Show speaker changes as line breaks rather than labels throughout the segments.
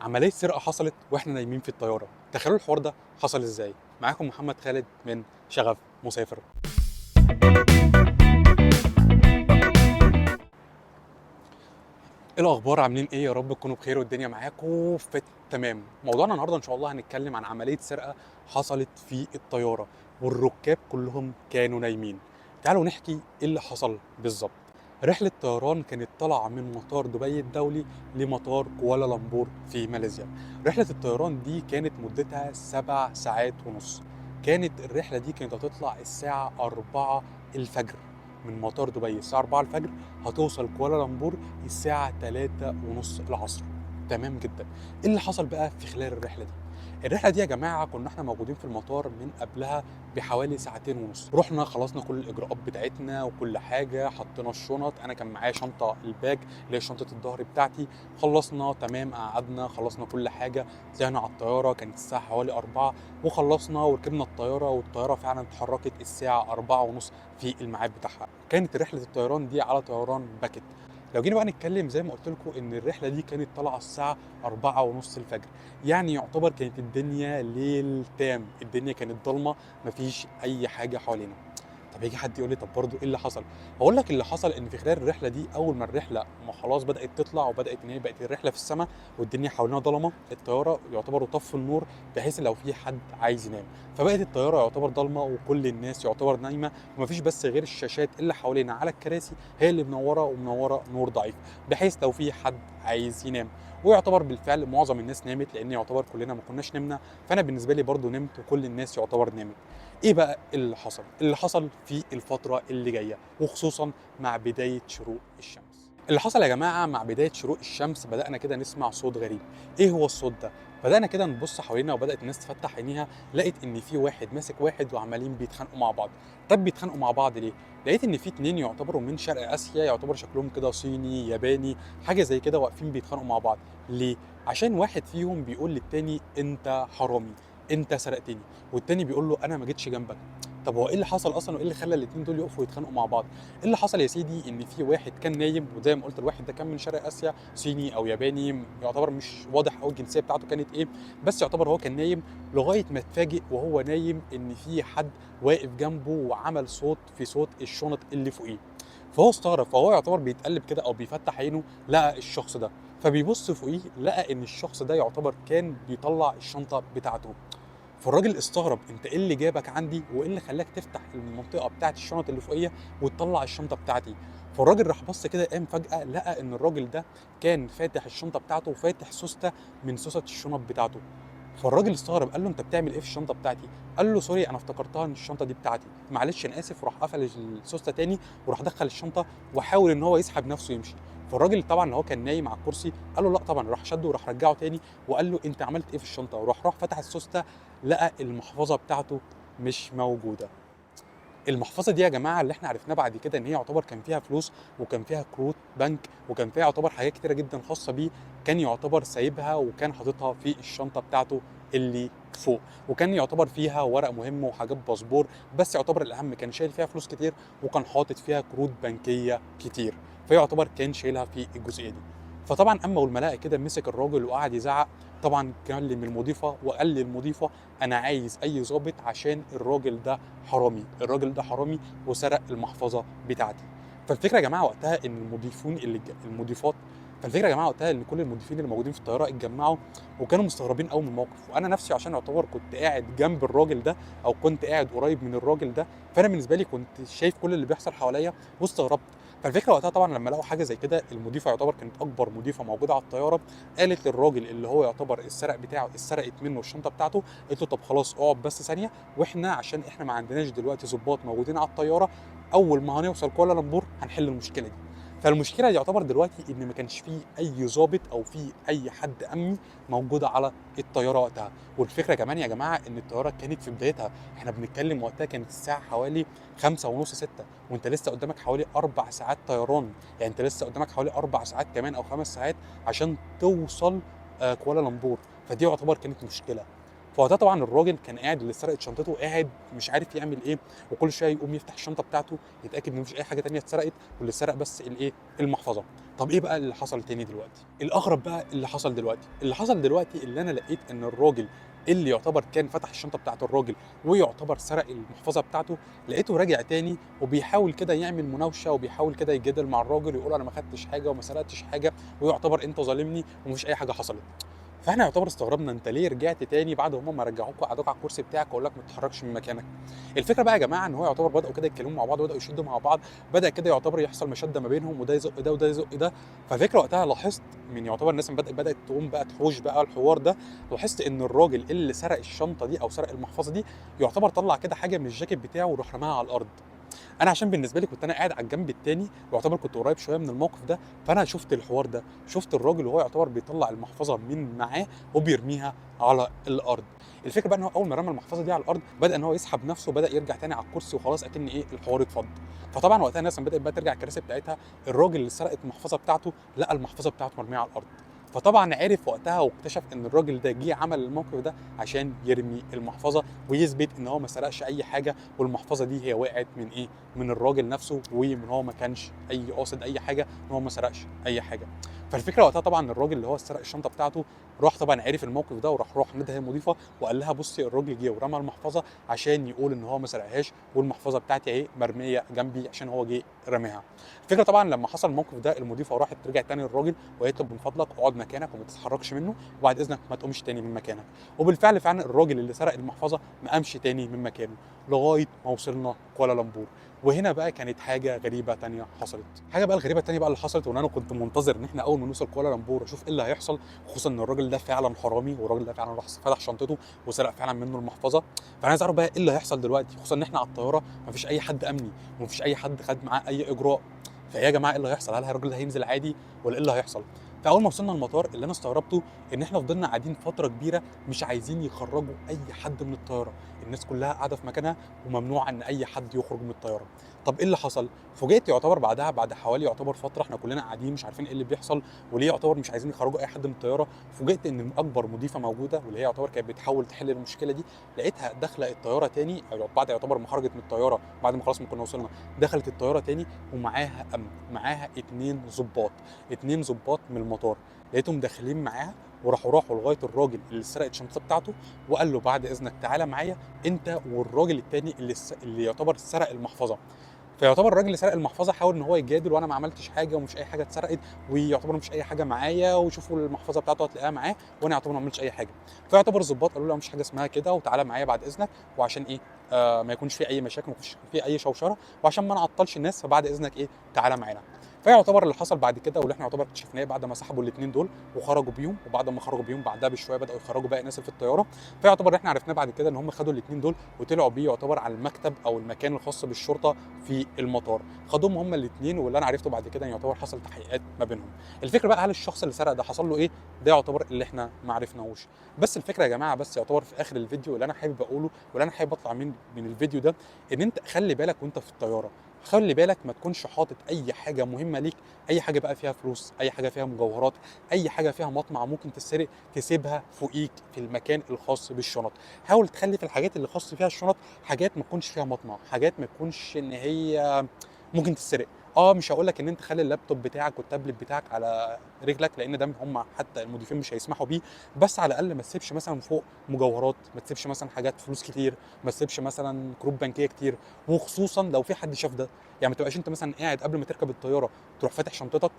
عملية سرقة حصلت واحنا نايمين في الطيارة. تخيلوا الحوار ده حصل ازاي؟ معاكم محمد خالد من شغف مسافر. ايه الاخبار؟ عاملين ايه؟ يا رب تكونوا بخير والدنيا معاكم في تمام. موضوعنا النهارده ان شاء الله هنتكلم عن عملية سرقة حصلت في الطيارة والركاب كلهم كانوا نايمين. تعالوا نحكي ايه اللي حصل بالظبط. رحلة طيران كانت طالعة من مطار دبي الدولي لمطار كوالالمبور في ماليزيا. رحلة الطيران دي كانت مدتها 7 ساعات ونص. كانت الرحلة دي كانت هتطلع الساعة 4 الفجر من مطار دبي. الساعة 4 الفجر هتوصل كوالالمبور الساعة 3:30 العصر. تمام جدا. ايه اللي حصل بقى في خلال الرحلة دي؟ الرحلة دي يا جماعة كنا احنا موجودين في المطار من قبلها بحوالي 2.5 ساعات. رحنا خلصنا كل الإجراءات بتاعتنا وكل حاجة، حطينا الشنط، أنا كان معايا شنطة ال bag اللي هي شنطة الظهر بتاعتي. خلصنا تمام، قعدنا خلصنا كل حاجة، طلعنا على الطيارة. كانت الساعة حوالي 4 وخلصنا وركبنا الطيارة، والطيارة فعلا اتحركت الساعة 4:30 في الميعاد بتاعها. كانت رحلة الطيران دي على طيران باكت. لو جينا بقى نتكلم زي ما قلت لكم ان الرحلة دي كانت طالعه الساعة 4:30 الفجر، يعني يعتبر كانت الدنيا ليل تام، الدنيا كانت ضلمة، مفيش اي حاجة حوالينا. طب يجي حد يقول لي طب برضه ايه اللي حصل؟ هقول لك اللي حصل ان في خلال الرحلة دي اول ما الرحلة ما خلاص بدات تطلع وبدات ان هي بقت الرحلة في السماء والدنيا حوالينا ضلمة، الطيارة يعتبر طفوا النور بحيث لو في حد عايز ينام، فبقت الطيارة يعتبر ضلمة وكل الناس يعتبر نايمة، ومفيش بس غير الشاشات اللي حوالينا على الكراسي هي اللي منورة ومنوره نور ضعيف بحيث لو في حد عايز ينام. ويعتبر بالفعل معظم الناس نامت لان يعتبر كلنا ما كناش نمنا، فانا بالنسبة لي برضو نمت وكل الناس يعتبر نامت. ايه بقى اللي حصل؟ اللي حصل في الفترة اللي جاية وخصوصا مع بداية شروق الشمس. اللي حصل يا جماعة مع بداية شروق الشمس بدأنا كده نسمع صوت غريب. ايه هو الصوت ده؟ بدأنا كده نبص حوالينا وبدأت الناس تفتح عينيها، لقيت ان في واحد ماسك واحد وعمالين بيتخانقوا مع بعض. طب بيتخانقوا مع بعض ليه؟ لقيت ان في اتنين يعتبروا من شرق اسيا، يعتبر شكلهم كده صيني ياباني حاجة زي كده، واقفين بيتخانقوا مع بعض. ليه؟ عشان واحد فيهم بيقول للتاني انت حرامي، انت سرقتني، والتاني بيقول له انا ما جيتش جنبك. طب هو ايه اللي حصل اصلا وايه اللي خلى الاتنين دول يقفوا يتخانقوا مع بعض؟ ايه اللي حصل يا سيدي؟ ان في واحد كان نايم، وزي ما قلت الواحد ده كان من شرق اسيا، صيني او ياباني، يعتبر مش واضح قوي الجنسية بتاعته كانت ايه، بس يعتبر هو كان نايم لغاية ما اتفاجئ وهو نايم ان في حد واقف جنبه وعمل صوت في صوت الشنط اللي فوقيه. فهو استغرب، فهو يعتبر بيتقلب كده او بيفتح عينه لقى الشخص ده، فبيبص فوقيه لقى ان الشخص ده يعتبر كان بيطلع الشنطة بتاعته. فالراجل استغرب، انت ايه اللي جابك عندي وايه اللي خلاك تفتح المنطقة بتاعت الشنط اللي فوقيه وتطلع الشنطة بتاعتي؟ فالراجل راح بص كده، قام فجاة لقى ان الراجل ده كان فاتح الشنطة بتاعته وفاتح سوسته من سوست الشنط بتاعته. فالراجل استغرب، قال له انت بتعمل ايه في الشنطة بتاعتي؟ قال له sorry انا افتكرتها ان الشنطة دي بتاعتي، معلش انا اسف. وراح قفل السوسته تاني وراح دخل الشنطة وحاول ان هو يسحب نفسه يمشي. فالراجل طبعا اللي هو كان نايم على الكرسي قال له لا طبعا، راح شده وراح رجعه تاني وقال له انت عملت ايه في الشنطة؟ وراح فتح السوسته لقى المحفظة بتاعته مش موجودة. المحفظة دي يا جماعة اللي احنا عرفناه بعد كده ان هي يعتبر كان فيها فلوس وكان فيها كروت بنك وكان فيها يعتبر حاجات كتيرة جدا خاصة بيه، كان يعتبر سايبها وكان حاططها في الشنطة بتاعته اللي فوق، وكان يعتبر فيها ورق مهم وحاجات باسبور، بس يعتبر الاهم كان شايل فيها فلوس كتير وكان حاطط فيها كروت بنكيه كتير، فيعتبر كان شايلها في الجزئية دي. فطبعا اما والملاءه كده مسك الراجل وقعد يزعق، طبعا كلم المضيفة وقال للمضيفه انا عايز اي ظابط عشان الراجل ده حرامي، الراجل ده حرامي وسرق المحفظة بتاعتي. فالفكرة يا جماعة وقتها ان المضيفون اللي المضيفات، فالفكرة يا جماعة وقتها ان كل المضيفين اللي موجودين في الطيارة اتجمعوا وكانوا مستغربين قوي من الموقف. وانا نفسي عشان يعتبر كنت قاعد جنب الراجل ده او كنت قاعد قريب من الراجل ده، فانا بالنسبة لي كنت شايف كل اللي بيحصل حواليا واستغربت. فالفكرة وقتها طبعا لما لقوا حاجة زي كده، المضيفة يعتبر كانت اكبر مضيفه موجودة على الطيارة، قالت للراجل اللي هو يعتبر السرق بتاعه اتسرقت منه الشنطة بتاعته، قالت له طب خلاص اقعد بس ثانية، واحنا عشان احنا ما عندناش دلوقتي ظباط موجودين على الطيارة، اول ما هنوصل كوالالمبور هنحل المشكلة دي. فالمشكلة يعتبر دلوقتي ان ما كانش فيه اي ظابط او فيه اي حد امني موجود على الطيارة وقتها. والفكرة كمان يا جماعة ان الطيارة كانت في بدايتها، احنا بنتكلم وقتها كانت الساعة حوالي 5:30 6، وانت لسه قدامك حوالي 4 ساعات طيران، يعني انت لسه قدامك حوالي 4 ساعات كمان او 5 ساعات عشان توصل كوالالمبور. فدي يعتبر كانت مشكلة. فوقتها طبعا الراجل كان قاعد اللي سرقت شنطته قاعد مش عارف يعمل ايه، وكل شوية يقوم يفتح الشنطة بتاعته يتاكد ان مفيش اي حاجة تانية اتسرقت، واللي سرق بس الايه المحفظة. طب ايه بقى اللي حصل تاني دلوقتي؟ الاغرب بقى اللي حصل دلوقتي، اللي حصل دلوقتي اللي انا لقيت ان الراجل اللي يعتبر كان فتح الشنطة بتاعت الراجل ويعتبر سرق المحفظة بتاعته، لقيته راجع تاني وبيحاول كده يعمل مناوشه وبيحاول كده يجادل مع الراجل ويقول انا ما خدتش حاجة وما سرقتش حاجة، ويعتبر انت ظالمني ومفيش اي حاجة حصلت. فاحنا يعتبر استغربنا، انت ليه رجعت تاني بعد هما ما رجعوك وقعدوك على الكرسي بتاعك وقال لك ما تتحركش من مكانك؟ الفكرة بقى يا جماعة ان هو يعتبر بداوا كده يتكلموا مع بعض وبداوا يشدوا مع بعض، بدا كده يعتبر يحصل مشاده ما بينهم، وده يزق ده وده يزق ده. فالفكرة وقتها لاحظت من يعتبر الناس بدات تقوم بقى تحوش بقى الحوار ده، لاحظت ان الراجل اللي سرق الشنطة دي او سرق المحفظة دي يعتبر طلع كده حاجة من الجاكيت بتاعه وراح رماها على الارض. انا عشان بالنسبة لي كنت انا قاعد على الجنب التاني ويعتبر كنت قريب شوية من الموقف ده، فانا شفت الحوار ده، شفت الراجل وهو يعتبر بيطلع المحفظة من معاه وبيرميها على الارض. الفكرة بقى ان هو اول ما رمى المحفظة دي على الارض بدا ان هو يسحب نفسه وبدا يرجع تاني على الكرسي، وخلاص اكن ايه الحوار اتفض. فطبعا وقتها الناس بدات بقى ترجع الكراسي بتاعتها، الراجل اللي سرقت المحفظة بتاعته لقى المحفظة بتاعته مرمية على الارض. فطبعا عرف وقتها واكتشف ان الراجل ده جه عمل الموقف ده عشان يرمي المحفظة ويثبت ان هو ما سرقش اي حاجة، والمحفظه دي هي وقعت من ايه؟ من الراجل نفسه، ومن هو ما كانش اي قاصد اي حاجة، ان هو ما سرقش اي حاجة. فالفكرة وقتها طبعا الراجل اللي هو سرق الشنطة بتاعته راح طبعا عرف الموقف ده، وراح نادى المضيفة وقال لها بصي الراجل جه ورمى المحفظة عشان يقول ان هو ما سرقهاش، والمحفظه بتاعتي اهي مرمية جنبي عشان هو جه رماها. الفكرة طبعا لما حصل الموقف ده المضيفة راحت رجعت تاني للراجل وقالت له من فضلك اقعد مكانك وما تتحركش منه، وبعد اذنك ما تقومش تاني من مكانك. وبالفعل فعلا الراجل اللي سرق المحفظة ما قامش تاني من مكانه لغاية ما وصلنا كوالالمبور. وهنا بقى كانت حاجة غريبة تانية حصلت. حاجة بقى الغريبة التانية بقى اللي حصلت، وان انا كنت منتظر ان احنا اول ما نوصل كوالالمبور اشوف ايه اللي هيحصل، خصوصا ان الراجل ده فعلا حرامي، والراجل ده فعلا راح فتح شنطته وسرق فعلا منه المحفظة. فانا عايز اعرف بقى ايه اللي هيحصل دلوقتي، خصوصا ان احنا على الطيارة مفيش اي حد امني ومفيش اي حد خد معاه اي اجراء. فايه يا جماعة ايه اللي هيحصل؟ هل الراجل ده هينزل عادي ولا ايه اللي هيحصل؟ فاول ما وصلنا المطار اللي انا استغربته ان احنا فضلنا قاعدين فترة كبيرة مش عايزين يخرجوا اي حد من الطيارة، الناس كلها قاعدة في مكانها وممنوع ان اي حد يخرج من الطيارة. طب ايه اللي حصل؟ فوجئت يعتبر بعدها بعد حوالي يعتبر فترة احنا كلنا قاعدين مش عارفين ايه اللي بيحصل وليه يعتبر مش عايزين يخرجوا اي حد من الطيارة. فوجئت ان اكبر مضيفه موجودة واللي هي يعتبر كانت بتحاول تحل المشكلة دي، لقيتها داخله الطيارة تاني، او بعد يعتبر ما خرجت من الطيارة بعد ما خلاص ما كنا وصلنا، دخلت الطيارة تاني ومعاها امن، معاها 2 ضباط، 2 ضباط من المطار، لقيتهم داخلين معاها وراحوا لغاية الراجل اللي سرقت الشنطة بتاعته وقال له بعد اذنك تعالى معايا انت والراجل التاني اللي يعتبر سرق المحفظة. فيعتبر الراجل اللي سرق المحفظة حاول ان هو يجادل، وانا ما عملتش حاجة ومش اي حاجة اتسرقت، ويعتبر مش اي حاجة معايا، وشوفوا المحفظة بتاعته هتلاقيها معاه، وانا يعتبر ما عملتش اي حاجة. فيعتبر الضباط قالوا له مش حاجة اسمها كده، وتعالى معايا بعد اذنك، وعشان ايه ما يكونش في اي مشاكل، ما يكونش في اي شوشرة، وعشان ما نعطلش الناس فبعد اذنك ايه تعالى معانا. فيعتبر اللي حصل بعد كده واللي احنا يعتبر اكتشفناه بعد ما سحبوا الاثنين دول وخرجوا بيهم، وبعد ما خرجوا بيهم بعدها بشوية بداوا يخرجوا باقي الناس في الطيارة. فيعتبر اللي احنا عرفناه بعد كده ان هم خدوا الاثنين دول وطلعوا بيه يعتبر على المكتب او المكان الخاص بالشرطة في المطار، خدوهم هم الاثنين. واللي انا عرفته بعد كده ان يعتبر حصل تحقيقات ما بينهم. الفكرة بقى هل الشخص اللي سرق ده حصل له ايه؟ ده يعتبر اللي احنا ما عرفناهوش. بس الفكرة يا جماعة، بس يعتبر في اخر الفيديو اللي انا حابب اقوله واللي انا حابب اطلع من الفيديو ده، ان انت خلي بالك وانت في الطيارة، خلي بالك ما تكونش حاطط اي حاجة مهمة ليك، اي حاجة بقى فيها فلوس، اي حاجة فيها مجوهرات، اي حاجة فيها مطمع ممكن تتسرق، تسيبها فوقيك في المكان الخاص بالشنط. حاول تخلي في الحاجات اللي خاص فيها الشنط حاجات ما تكونش فيها مطمع، حاجات ما تكونش ان هي ممكن تتسرق. مش هقول لك ان انت خلي اللابتوب بتاعك والتابلت بتاعك على رجلك، لان ده هم حتى المضيفين مش هيسمحوا بيه، بس على الاقل ما تسيبش مثلا فوق مجوهرات، ما تسيبش مثلا حاجات فلوس كتير، ما تسيبش مثلا كروت بنكيه كتير، وخصوصا لو في حد شاف ده. يعني ما تبقاش انت مثلا قاعد قبل ما تركب الطيارة تروح فاتح شنطتك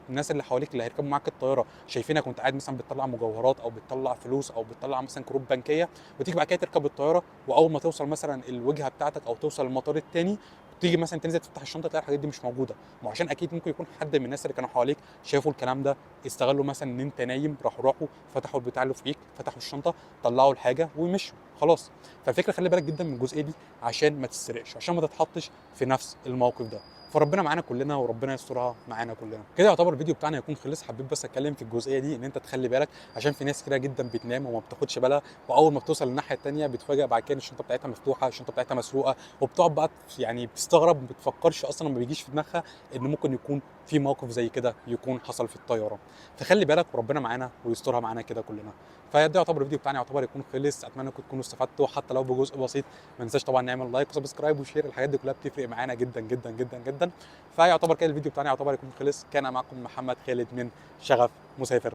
والناس اللي حواليك اللي هيركبوا معاك الطيارة شايفينك وانت قاعد مثلا بتطلع مجوهرات او بتطلع فلوس او بتطلع مثلا كروت بنكيه، وتيجي بعد كده تركب الطيارة، واول ما توصل مثلا الوجهة بتاعتك او توصل المطار الثاني تيجي مثلا تنزل تفتح الشنطة تلاقي الحاجات دي مش موجودة. ما عشان اكيد ممكن يكون حد من الناس اللي كانوا حواليك شافوا الكلام ده، استغلوا مثلا ان انت نايم، راحوا فتحوا البتاع اللي فوقيك، فتحوا الشنطة، طلعوا الحاجة ومشوا خلاص. فالفكرة خلي بالك جدا من الجزئية دي عشان ما تتسرقش، عشان ما تتحطش في نفس الموقف ده. فربنا معانا كلنا وربنا يسترها معانا كلنا. كده يعتبر الفيديو بتاعنا يكون خلص. حبيت بس اتكلم في الجزئية دي ان انت تخلي بالك، عشان في ناس كتير جدا بتنام وما بتاخدش بالها، واول ما بتوصل للناحيه الثانية بتفاجئ بعد كده ان الشنطة بتاعتها مفتوحة، الشنطة بتاعتها مسروقه، وبتقعد بقى يعني بتستغرب، ما بتفكرش اصلا، ما بيجيش في دماغها ان ممكن يكون في موقف زي كده يكون حصل في الطيارة. فخلي بالك، وربنا معانا ويسترها معانا كده كلنا. فده يعتبر الفيديو بتاعنا يعتبر يكون خلص. اتمنى انكم تكونوا استفدتوا حتى لو بجزء بسيط. ما ننساش طبعا نعمل like و subscribe و share، الحاجات دي كلها بتفرق معانا جدا جدا جدا جدا. فيعتبر كده الفيديو بتاعنا يعتبر يكون خلص. كان معكم محمد خالد من شغف مسافر.